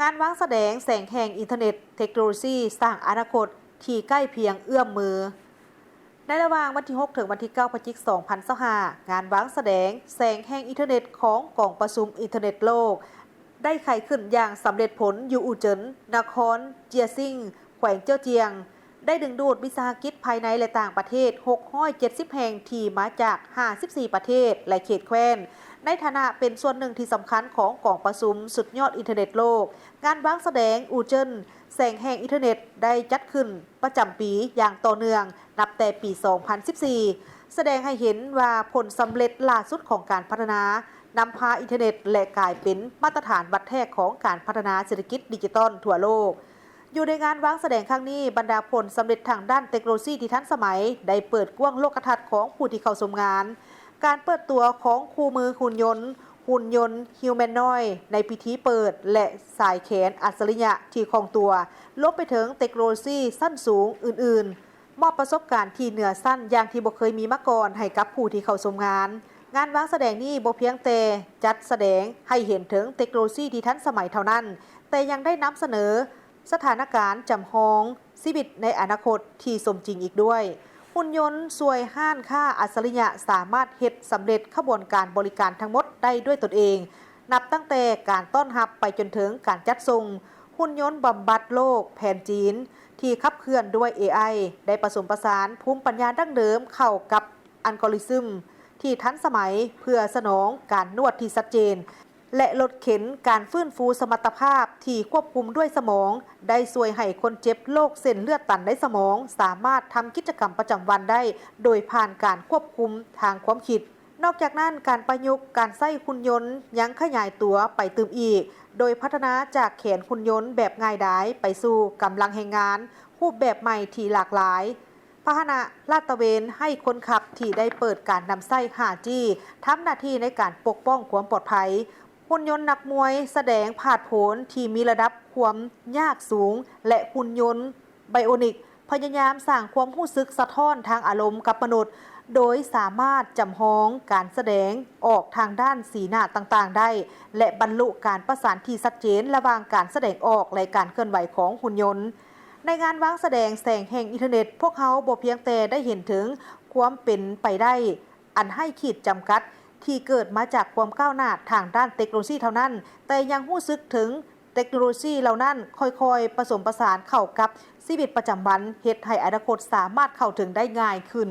ງານວາງສະແດງແສງແຫ່ງອິນເຕີເນັດ ເຕັກໂນໂລຊີສ້າງອະນາຄົດທີ່ໃກ້ພຽງເອື້ອມມື. ໃນລະຫວ່າງວັນທີຫົກ ເຖິງວັນທີເກົ້າ ພະຈິກ ສອງພັນຊາວຫ້າ ງານວາງສະແດງແສງແຫ່ງອິນເຕີເນັດຂອງກອງປະຊຸມອິນເຕີເນັດໂລກ ໄດ້ໄຂຂຶ້ນຢ່າງສຳເລັດຜົນຢູ່ອູເຈິນ, ນະຄອນເຈຍຊິງ, ແຂວງເຈີ້ຽຈຽງ, ໄດ້ດຶງດູດວິສາຫະກິດພາຍໃນ ແລະ ຕ່າງປະເທດ ຫົກຮ້ອຍເຈັດສິບແຫ່ງ ທີ່ມາຈາກ ຫ້າສິບສີ່ປະເທດ ແລະ ເຂດແຄວ້ນ ໃນຖານະເປັນສ່ວນໜຶ່ງທີ່ສຳຄັນຂອງກອງປະຊຸມສຸດຍອດອິນເຕີເນັດໂລກ. ງານວາງສະແດງອູເຈິນແສງແຫ່ງອິນເຕີເນັດ ໄດ້ຈັດຂຶ້ນປະຈຳປີຢ່າງຕໍ່ເນື່ອງ ນັບແຕ່ປີສອງພັນສິບສີ່ ສະແດງໃຫ້ເຫັນວ່າຜົນສຳເລັດຫຼ້າສຸດຂອງການພັດທະນາ ນຳພາອິນເຕີເນັດ ແລະ ກາຍເປັນມາດຕະຖານວັດແທກຂອງການພັດທະນາເສດຖະກິດດິຈິຕອນທົ່ວໂລກ. ຢູ່ໃນງານວາງສະແດງຄັ້ງນີ້, ບັນດາຜົນສຳເລັດທາງດ້ານເຕັກໂນໂລຊີທີ່ທັນສະໄໝ ໄດ້ເປີດກວ້າງໂລກກະທັດຂອງຜູ້ທີ່ເຂົ້າຊົມງານ. ການເປີດຕົວຂອງຄູ່ມືຫຸ່ນຍົນ, ຫຸ່ນຍົນຮິວແມນນອຍ ໃນພິທີເປີດ ແລະ ສາຍແຂນອັດສະລິຍະທີ່ຄ່ອງຕົວ, ລວມໄປເຖິງເຕັກໂນໂລຊີຊັ້ນສູງອື່ນໆ ມອບປະສົບການທີ່ເໜືອຊັ້ນຢ່າງທີ່ບໍ່ເຄີຍມີມາກ່ອນໃຫ້ກັບຜູ້ທີ່ເຂົ້າຊົມງານ. ງານວາງສະແດງນີ້ບໍ່ພຽງແຕ່ຈັດສະແດງໃຫ້ເຫັນເຖິງເຕັກໂນໂລຊີທີ່ທັນສະໄໝເທົ່ານັ້ນ, ແຕ່ຍັງໄດ້ນຳສະເໜີສະຖານະການຈຳລອງຊີວິດໃນອະນາຄົດທີ່ສົມຈິງອີກດ້ວຍ. ຫຸ່ນຍົນຊ່ວຍຮ້ານຄ້າອັດສະລິຍະສາມາດເຮັດສຳເລັດຂະບວນການບໍລິການທັງໝົດໄດ້ດ້ວຍຕົນເອງ, ນັບຕັ້ງແຕ່ການຕ້ອນຮັບໄປຈົນເຖິງການຈັດສົ່ງ. ຫຸ່ນຍົນບຳບັດໂລກແຜນຈີນ ທີ່ຂັບເຄື່ອນດ້ວຍເອໄອ ໄດ້ປະສົມປະສານພູມປັນຍາດັ້ງເດີມເຂົ້າກັບອັນກອຣິຊຶມທີ່ທັນສະໄໝ ເພື່ອສະໜອງການນວດທີ່ຊັດເຈນ ແລະ ລົດເຂັນການຟື້ນຟູສະມັດຕະພາບທີ່ຄວບຄຸມດ້ວຍສະໝອງ ໄດ້ຊ່ວຍໃຫ້ຄົນເຈັບໂລກເສັ້ນເລືອດຕັນໃນສະໝອງ ສາມາດທຳກິດຈະກຳປະຈຳວັນໄດ້ໂດຍຜ່ານການຄວບຄຸມທາງຄວາມຄິດ. ນອກຈາກນັ້ນ, ການປະຍຸກການໃຊ້ຫຸ່ນຍົນຍັງຂະຫຍາຍຕົວໄປຕື່ມອີກ, ໂດຍພັດທະນາຈາກແຂນຫຸ່ນຍົນແບບງ່າຍດາຍໄປສູ່ກຳລັງແຮງງານຮູບແບບໃໝ່ທີ່ຫຼາກຫຼາຍ, ພາຫະນະລາດຕະເວນໄຮ້ຄົນຂັບທີ່ໄດ້ເປີດການນຳໃຊ້ຫ້າຈີ ທຳໜ້າທີ່ໃນການປົກປ້ອງຄວາມປອດໄພ, ຫຸ່ນຍົນນັກມວຍສະແດງຜາດໂຜນທີ່ມີລະດັບຄວາມຍາກສູງ ແລະ ຫຸ່ນຍົນ ໄບໂອນິກ ພະຍາຍາມສ້າງຄວາມຮູ້ສຶກສະທ້ອນທາງອາລົມກັບມະນຸດ, ໂດຍສາມາດຈຳລອງການສະແດງອອກທາງດ້ານສີໜ້າຕ່າງໆໄດ້ ແລະ ບັນລຸການປະສານທີ່ຊັດເຈນລະຫວ່າງການສະແດງອອກ ແລະ ການເຄື່ອນໄຫວຂອງຫຸ່ນຍົນ. ໃນງານວາງສະແດງແສງແຫ່ງອິນເຕີເນັດ, ພວກເຮົາບໍ່ພຽງແຕ່ໄດ້ເຫັນເຖິງຄວາມເປັນໄປໄດ້ອັນໄຮ້ຂີດຈຳກັດ ທີ່ເກີດມາຈາກຄວາມກ້າວໜ້າທາງດ້ານເຕັກໂນໂລຊີເທົ່ານັ້ນ, ແຕ່ຍັງຮູ້ສຶກເຖິງ ເຕັກໂນໂລຊີເຫຼົ່ານັ້ນຄ່ອຍໆປະສົມປະສານເຂົ້າກັບຊີວິດປະຈຳວັນ, ເຮັດໃຫ້ອະນາຄົດສາມາດເຂົ້າເຖິງໄດ້ງ່າຍຂຶ້ນ.